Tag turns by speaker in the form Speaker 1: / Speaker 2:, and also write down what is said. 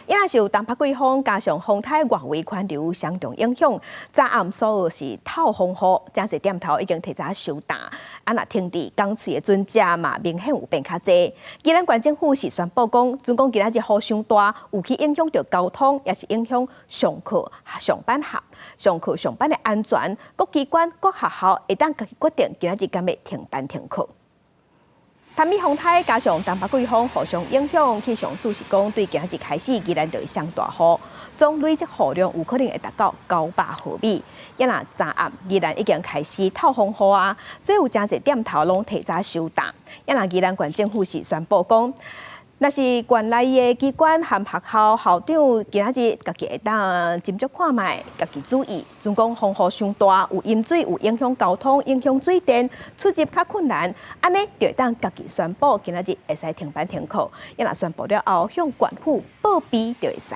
Speaker 1: 也若受東北季風加上風颱外圍環流雙重影響，昨暗所有是透風雨，誠濟店頭已經提早收檔。啊，若停佇港喙的船隻嘛，明顯有變較濟。宜蘭縣政府是宣布講，準講今仔日雨傷大，有去影響著交通，也是影響上課上班學上課上班的安全。各機關各學校會當家己決定今仔日敢欲停班停課。潭米風颱加上東北季風互相影響，氣象署是講對今仔日開始，宜蘭就會上大雨，總累積雨量有可能會達到900毫米。也若昨暗宜蘭已經開始透風雨啊，所以有誠濟店頭攏提早收檔。也若宜蘭縣政府是宣布講，若是縣內的機關和學校校長今仔日家己會當斟酌看覓，家己注意。準講風雨傷大，有淹水，有影響交通，影響水電，出入較困難，按呢就會當家己宣布今仔日會使停班停課。也若宣布了後，向縣府報備就會使。